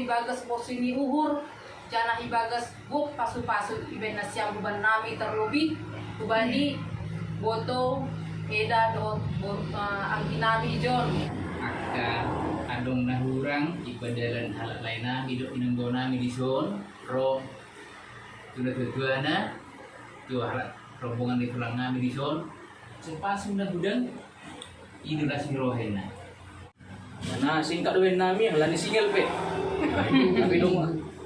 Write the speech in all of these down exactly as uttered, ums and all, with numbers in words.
Ibagas porsi ni uhur, janah ibagas gok pasu-pasu dibaen nasiam hubannami tarlobi, hubani boto, eda dohot bo-, eh, angginami John. Angka adong na hurang, i padalan halak laenami dohot inangbaonami dison, ro tu natuatuana, tu halak rombongan ni tulangnami dison, pasu-pasu na godang, i do na sirohena. Na singkat do baen nami, alani singel pe. Tapi dong,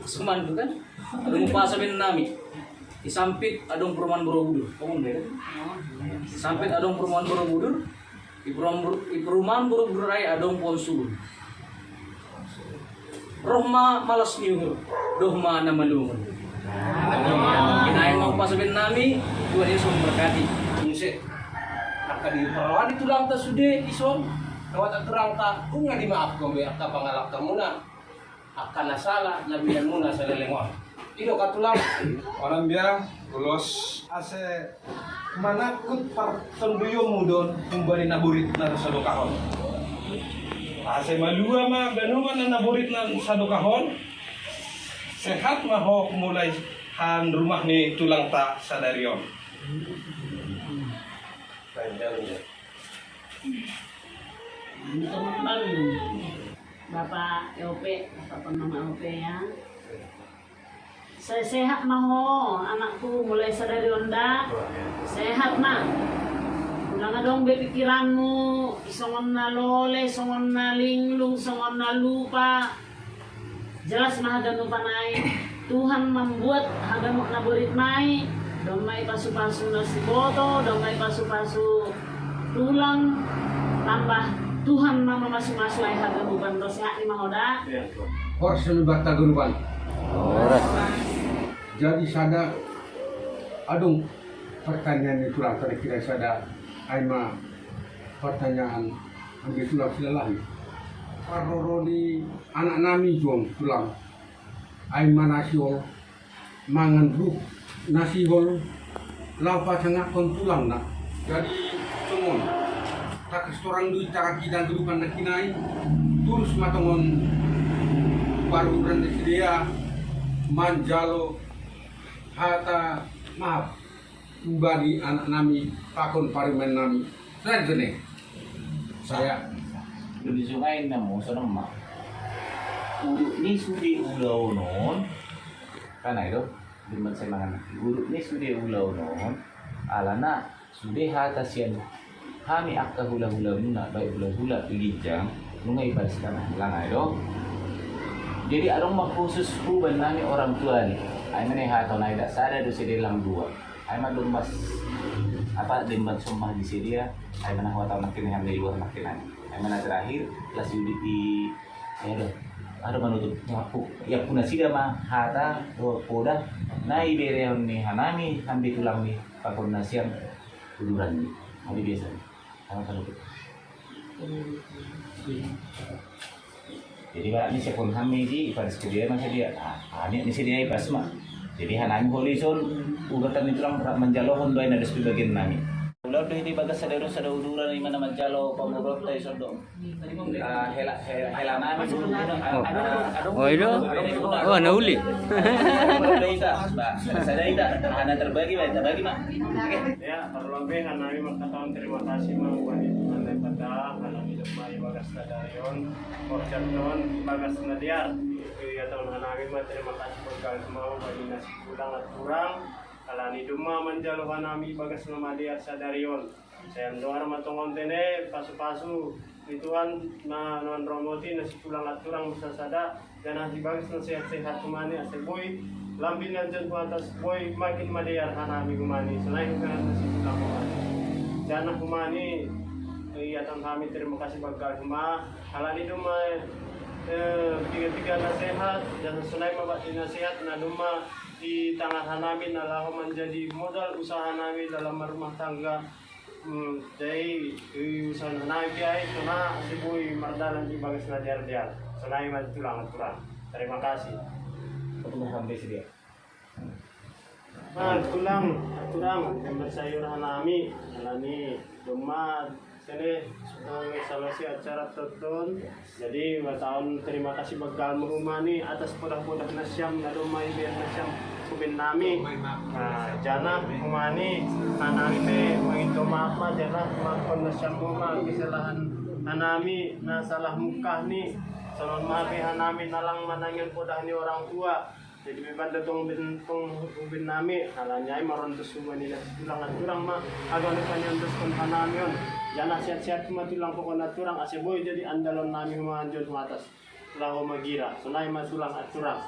seman tu kan. Adong umpasa baen nami. Di Sampit adong perumahan Borobudur. Tahu nggak, kan? Di Sampit adong perumahan Borobudur. Di perumahan Bor-, di perumahan Borobudur ai adong pohon sulun. Roh ma malas ni uhur, dohot ma na malungun. Binaen ma umpasa baen nami, Tuhan Yesus memberkati. Muse. Angka di parrohani tulangta sude dison, lewat aturanta, nunga dimaafhon be angka pangalangkamuna, angka na sala na binaenmuna saleleng on. I do angka tulang. Onan bia, ulos. Ase manangkut partonduyonmu do on humbani naborit na sadokah on. Ase malua ma ganup na naborit na sadokah on. Sehat ma ho mulai han rumah ni tulangta sadari on. Ini teman baru ini. Bapak Yope, Bapak Mama Yope ya. Se-, sehat ma ho, anakku, mulai sadari on da. Sehat ma. Unang adong be pikiranmu songon na lole, songon na linglung, songon na lupa. Jelas ma haganupan nai. Tuhan membuat haganup naborit nai, domma i pasu-pasu na siboto, domma i pasu-pasu tulang, tambah Tuhan ma mamasu-masu ai haganupan, ro sehat ni ma ho da. Horas ni banta haganupan. Horas. Jadi sada adong pertanyaan ni tulang tadi kira sada ai ma pertanyaan ambil tulang silalahi. Parroro ni anak nami juang tulang. Ai ma na sihol mangan ruh na sihol laho pasangaphon tulangna. Jadi songon takastorang do i tangki dan kehidupan na kinai, tulus ma tongon paruhuran ni sidea manjalo hata maaf. Umbani anak nami pakon parumaen nami. Sai jene. Saya. Lebih sungai na mo songon ma. Uruk ni sude ulaon on. Kan ai do. Diman semangan. Uruk ni sude ulaon on. Alana sude hata sian hami angka hula-hula muna, baik hula-hula di ginjang, nunga i paris tanah lang ai do. Jadi adong ma khusus huban nami orang tua ni. Ai mene hata nai dak sada do sede lang dua. Ai ma dombas apa demban sombah di sedia. Ai mana hata makin ham di luar makin ham. Ai mana terakhir las yudi di ai do. Ada manutup nyapu. Ya puna sida ma hata do poda. Nai berehon ni hanami hambi tulang ni pakon nasiam. Uduran ni. Hami biasa ni. Sama panutup. Jadi barak ni siapon hami di iparis ke dia masa dia. Ah, ni ni sedia ipas ma. Jadi hanami holi son urutan itu lang manjalohon doa na dos bagian nami. Ular do di bagas sada urusan sada uduran di mana manjalo pamurot tai sondong. Ah, hela hela hela nami dulu. Oh. Oh, itu. Oh, na uli. Sada ita. Ah, na terbagi ma, terbagi ma. Ya, parlombe hanami mangkatahon terima kasih ma hubani Tuhan Debata, hanami domma i bagas sadari on, borjat on, bagas na dear. Ia taon hanami ma terima kasih borgal ma hubani na sikulang aturang, alani domma manjalo hanami bagas na madear sadari on. Sai andohar ma tongon tene pasu-pasu ni Tuhan na nuan romoti na sikulang aturang bisa sada. Janah di bagas na sehat-sehat humani ase boi lambin na jon tu atas boi makin madear hanami humani sonai huperan na sikulang humani. Janah humani ia taon hami terima kasih baggal huma halani duma piga-piga na sehat janah sonai ma bakti na sehat na duma di tangan hanami na laho manjadi modal usaha nami dalam marumah tangga. Jadi usaha nami pe ai sona ase boi mardalan di bagas na dear-dear. Sonai ma tulang tulang. Terima kasih. Nah, tulang tulang pembersayur hanami alani doma Jadi, eh, selesai acara tonton. Jadi, mauliate, terima kasih banggal ma hami atas podah-podah nasiam na domma ibaen nasiam tu hami. Nah, jala hami, hami pe mangido maaf ma, jala maafhon nasiam ma kesalahan hami na salah mungkah ni. Songon i ma pe hami na lang manangihon podah ni orang tua. Jadi, baen do tong, baen tong, baen hami, alani i ma ro, ondos hami na tulang, aturang ma, haganup na niondoskon hami on. Jala sehat-sehat ma tulang, pokokna aturang, asa boi jadi andalon hami hami manjou tu atas. Laho magira, songon i ma tulang, aturang.